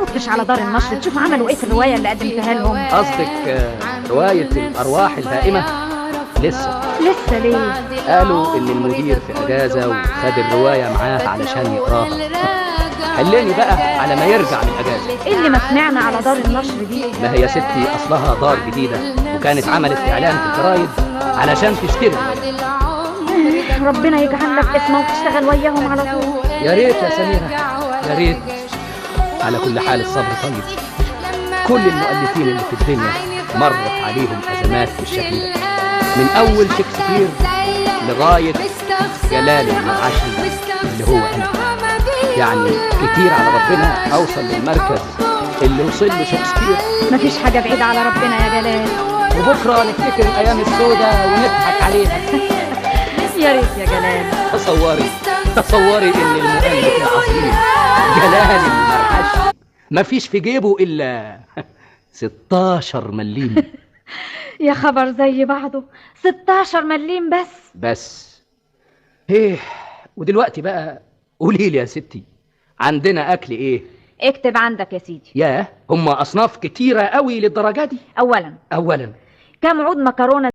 ما فتش على دار النشر تشوف عملوا ايه في الرواية اللي قدمتها لهم؟ قصدك رواية الارواح الهائمه؟ لسه. لسه ليه؟ قالوا ان المدير في اجازه وخد الرواية معاه علشان يقراها. حليني بقى على ما يرجع من الاجازة. ايه اللي ما سمعنا على دار النشر دي؟ ما هي يا ستي اصلها دار جديدة، وكانت عملت اعلان في الجرايد علشان تشتري. ربنا يجعل لك اسمه وتشتغل وياهم على طول. يا ريت يا سميرة، يا ريت. على كل حال الصبر طيب. كل المؤلفين اللي في الدنيا مرت عليهم ازمات بالشكل ده، من اول شكسبير لغاية جلال المرعشي اللي هو انا. يعني كتير على ربنا اوصل للمركز اللي وصل له شكسبير. مفيش حاجة بعيدة على ربنا يا جلال. وبكره نفتكر الايام السوداء ونضحك عليها. يا ريت يا جلال. تصوري تصوري ان المؤلف العظيم جلال المرعشي مفيش في جيبه الا 16 مليم. يا خبر زي بعضه، 16 مليم بس. بس ايه. ودلوقتي بقى قولي لي يا ستي، عندنا اكل ايه؟ اكتب عندك يا سيدي. ياه، هما اصناف كتيرة قوي للدرجة دي؟ اولا، كم عود مكرونه